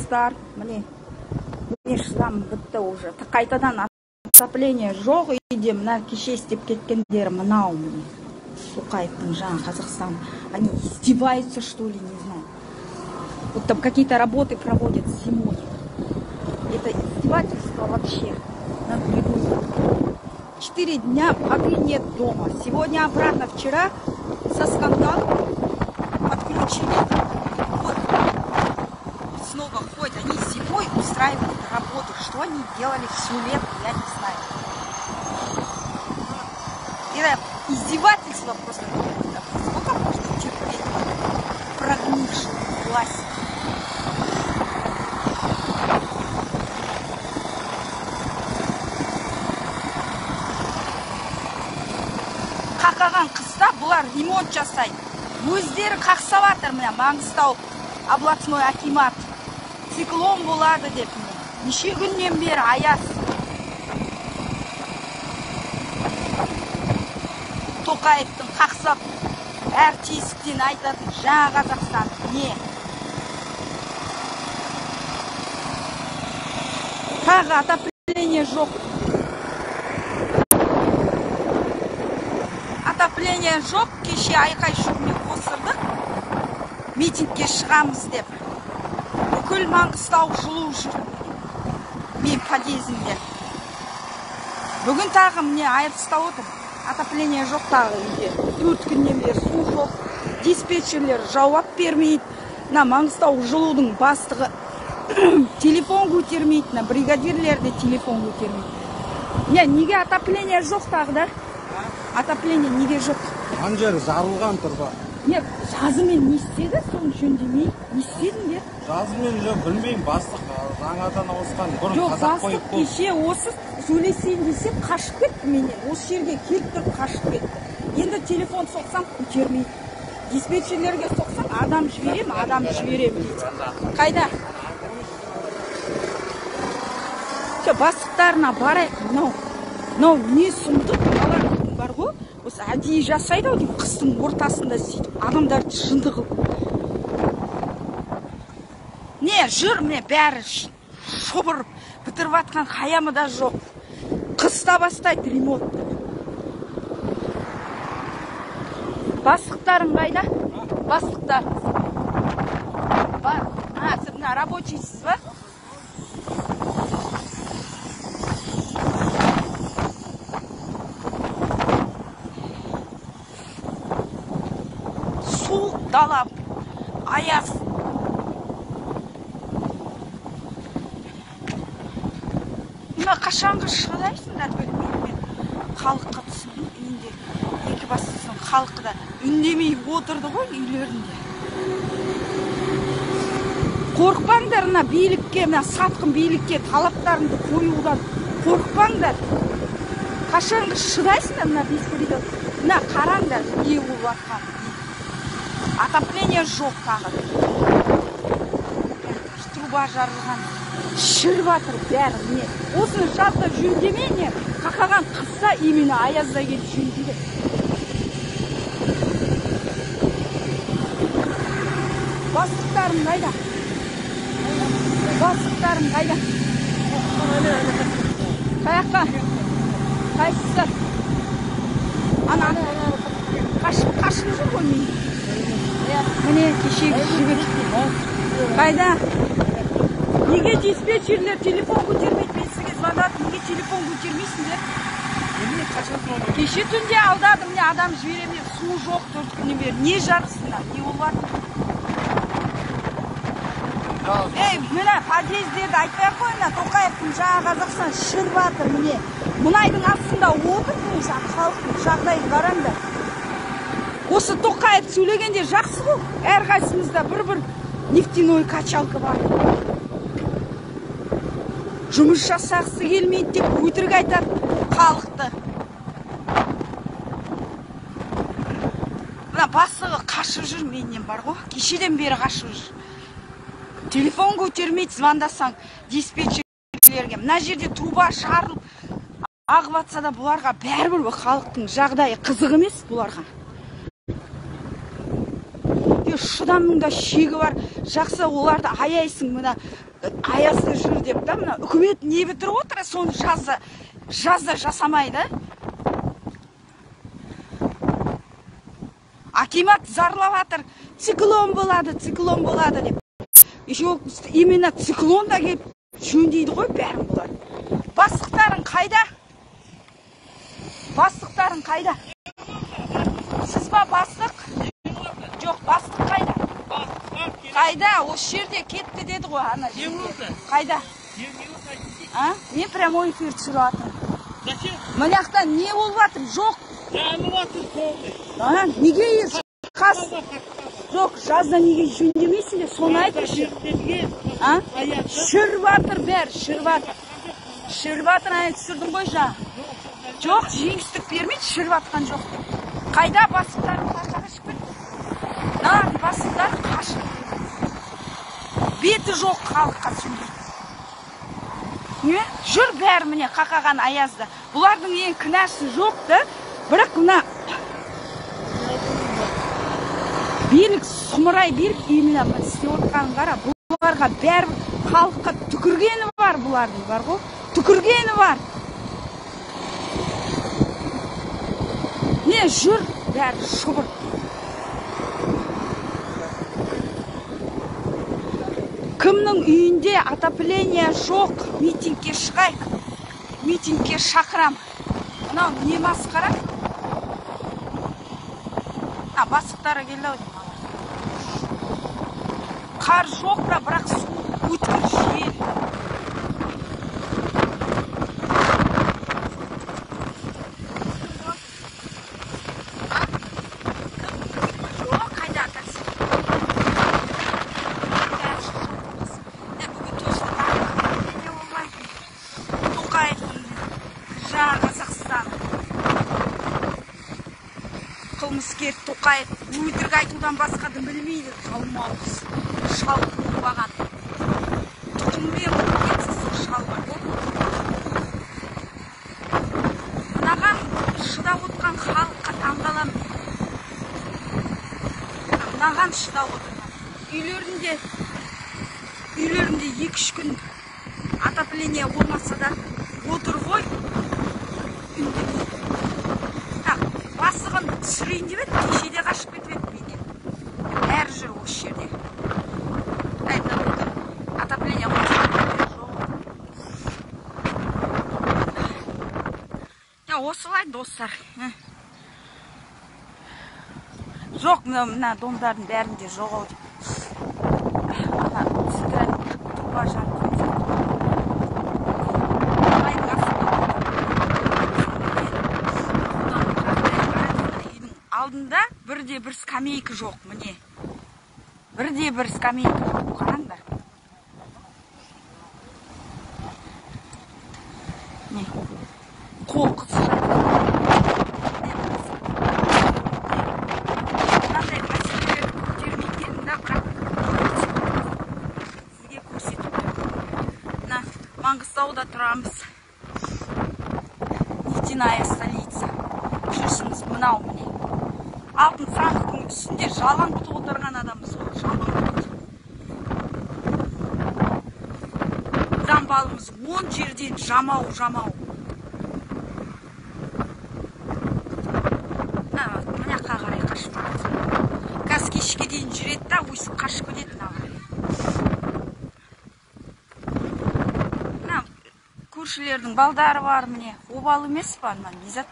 Достар, міне, міне, шыдам бітті уже. Қайтадан отопление жоқ үйде. Мына кеше істеп кеткендері мынау, міне. Тоқаевтың жаңа Қазақстан. Они издеваются, что ли, не знаю. Вот там какие-то работы проводят зимой. Это издевательство вообще над людьми. 4 дня воды нет дома. Сегодня обратно, вчера со скандалом подключили. Вот. Снова ходят. Они зимой устраивают работу. Что они делали всю лето, я не знаю. Это издевательство просто какое-то. Сколько можно терпеть прогнившую власть? Қақаған қыста бұлар ремонт жасайды. Өздері қақсап жатыр. Міне, Маңғыстау областной акимат циклон болады деп, міне. Неше күннен бері аяз. Тоқаевтың қақсап әр тесіктен айтатын жаңа Қазақстан не? Тағы отопление жоқ. Отопление жоқ. Кеше айқай шумен қосырдық, митингке шығамыз деп. Бүкіл Маңғыстау жылу жүр мен подъезімде. Бүгін тағы, міне, айырып тастап отыр. Отопление жоқ тағы үйде. 4 күннен бері су жоқ. Диспетчерлер жауап бермейді. Мына Маңғыстау жылудың бастығы телефон көтермейді, мына бригадирлер де телефон көтермейді. Не, неге отопление жоқ тағы да? Отопление неге жоқ? Ана жері жарылған труба. Не, жазымен не істеді соны жөндемей? Не істедіңдер? Жазымен жоқ, білмеймін, бастық жаңадан ауысқан, бұрын Жоқ, қазақ бастық қойып болды. кеше осы сөйлесейін десем, қашып кетті менен. Осы жерге келіп тұрып қашып кетті. Енді телефон соқсам, көтермейді. Диспетчерлерге соқсам, адам жіберем, адам жіберем дейді. Қайда? Все, бастықтарына барайық. Мынау не сұмдық? Мыналар дейтін бар ғой, осы әдейі жасайды ау деймін, қыстың ортасында сөйтіп адамдарды жынды қылып. Не жүр, міне, бәрі шұбырып бітіріп жатқан хаямы да жоқ. Қыста бастайды ремонтты. Бастықтарың қайда? Бастықтар бар. А, сіз мына рабочийсіз ба? Суық дала, аяз. Мына қашанғы шыдайсыңдар, білмеймін мен. Халыққа түсінбеймін енді. Екібастұздың халқы да үндемей отырды ғой үйлерінде. Қорықпаңдар мына билікке, мына сатқын билікке талаптарыңды қоюдан қорықпаңдар. Қашанғы шыдайсыңдар мына беспредел? Мына қараңдар, не болып жатқанын. Отопление жоқ тағы. Труба жарылған, шіріп жатыр бәрі, міне. Осыны жазда жөндемей, не қақаған қыста, именно аязда келіп жөндейді. Бастықтарың қайда? Бастықтарың қайда? Қаяққа? Қайсысы? Ана қашып қашып жүр ғой мен. Міне, кешегі жігіт қайда? Неге диспетчерлер телефон көтермейді? Мен сізге звондадым, неге телефон көтермейсіңдер? Кеше түнде алдады, міне, адам жіберемін деп. Су жоқ 4 күннен бері. Не жарғысыңдар? Не болып жатыр? Ей, міне, подъездерді айтпай ақ қой. Мына Тоқаевтың жаңа Қазақстан шіріп жатыр, міне. Мұнайдың астында отыр, міне, халықтың жағдайын қараңдар. Осы Тоқаев сөйлегенде жақсы ғой. Әрқайсымызда бір бір нефтяной качалка бар. Жұмыс жасағысы келмейді деп өтірік айтады халықты. Мына бастығы қашып жүр менен бар ғой. Кешеден бері қашып жүр. Телефон көтермейді звондасаң диспетчерлерге. Мына жерде труба жарылып ағып жатса да, бұларға бәрібір. Халықтың жағдайы қызық емес бұларға. Е, шыдай. Шыдамның да шегі бар. Жақсы, оларды аяйсың, мына аязда жүр деп та, мына үкімет не бітіріп отыр, соны жазда жасамай да. Акимат зарлап жатыр, циклон болады, циклон болады деп. Еще именно циклон да келіп жөндейді ғой бәрін бұлар. Бастықтарың қайда? Бастықтарың қайда? Сіз ба бастық? Жоқ, бастық қайда? Қайда? Осы жерде кетті деді ғой ана жерде. Қайда? А? Мен прямой эфир түсіріп жатырмын. Мына жақта не болып жатыр? Жоқ. А, неге қас? Жоқ, жазда неге жөндемейсіңдер? Соны айтыңызшы. А? Шіріп жатыр бәрі, шіріп жатыр. Шіріп жатыр, ана түсірдім ғой жаңа. Жоқ, жеңістік бермейді, шіріп жатқан жоқ. Қайда бастықтарың қашып кетті? Мыналардың бастықтары қашып. Беті жоқ халыққа сөйлейді. Не? Жүр бәрі міне қақаған аязда. Бұлардың ең кінәсі жоқ та, бірақ мына билік, сұмырай билік именно істеп отырғанын қара. Бұларға бәрі халыққа түкіргені бар бұлардың, бар ғой. Түкіргені бар. Не жүр бәрі шұбыр. Кімнің үйінде отопление жоқ, митингке шығайық. Митингке шақырам. Мынау не масқара? А, бастықтары келді ау деймін. Қар жоқ, бірақ су өткір жел. Жоқ, қайда такси? Бүгін точно отопление болмайды. Тоқаевтың жаңа Қазақстан. Қылмыскер Тоқаев өтірік айтудан басқаны білмейді. Жалмауыз шал оңбаған. Тұқыммен кетсін сол шал бар ғой. Мынаған шыдап отқан халыққа таңғаламын. Мынаған шыдап отырған. Үйлерінде 2-3 күн отопление болмаса да отыр ғой. Үндемей. Бастығын түсірейін деп еді, кеше де қашып кетіп еді менен. Бәрі жүр осы жерде. Әй, мына бүгін отопление қосылған жоқ. Осылай, достар. Жоқ, мына домдардың бәрінде жоқ ау деп. Ана центральный труба жарып кетті. Алдында бірде бір скамейка жоқ, міне. Бірде бір скамейка жоқ, қараңдар. Не? Қоқыс жатыр. Мынандай мәселелерді көтермейтін, да, бірақ сізге көрсетіп тұрмын. Мына Маңғыстауда тұрамыз. Нефтяная столица. Жүрісіміз мынау міне. Алтын сандықтың үстінде жалаң бұт отырған адамбыз ғой, жалаң бұт. Дамбалымыз 10 жерден жамау-жамау. Мына жаққа қарай қашып барады. Қазір кешке дейін жүреді да, өйстіп қашып кетеді мына қарай. Мына көршілердің балдары бар міне. Обал емес па, мына не зат?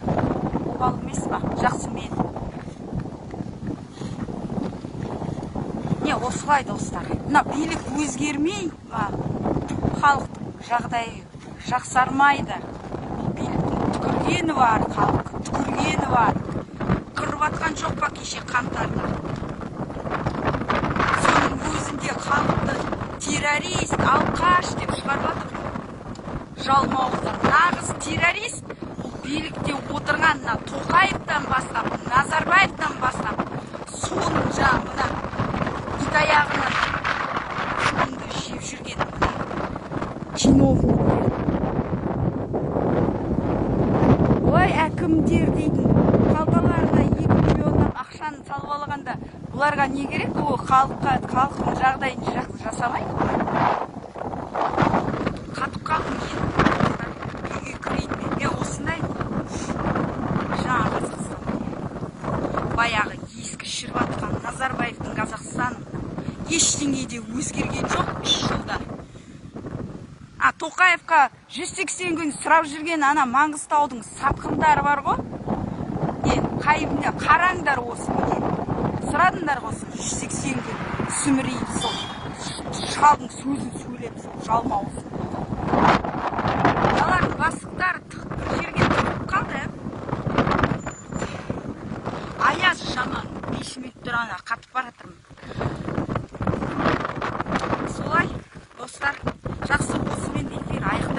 Обал емес па? Жақсы мен. Не, осылай, достар. Мына билік өзгермей, халықтың жағдайы жақсармайды. Бұл биліктің түкіргені бар, халық түкіргені бар. Қырып атқан жоқ па кеше қаңтарда? Соның өзінде халықты террорист, алқаш деп шығарып жатыр. Жалмауыздар. Нағыз террорист бұл билікте отырған мына Тоқаевтан бастап, Назарбаевтан бастап, соның жаңа мына ит аяғынан суыңды жеп жүрген мына чиновниктер. Ой, әкімдер дейтін қалталарына 2 миллиондап ақшаны салып алғанда Оларға не керек? Ол халыққа, халықтың жағдайын жасамайды олар. Қатып қалдым мен. Үйге кірейін мен. Мен осындай жаңа Қазақстан. Баяғы ескі шіріп жатқан Назарбаевтың Қазақстаны. Ештеңе де өзгерген жоқ 3 жылда. А Тоқаевқа 180 күн сұрап жүрген ана Маңғыстаудың сатқындары бар ғой. Не, қай міне қараңдар, осы міне. Сұрадыңдар ғой осы 180 күн сүмірейіп, сол шалдың сөзін сөйлеп, сол жалмауыз. Мыналардың бастықтары тығып, бір жерге тығып қалды. Аяз жаман, 5 минут тұр, ана қатып бара жатырмын. Солай, достар, жақсы, осымен эфир аяқталды.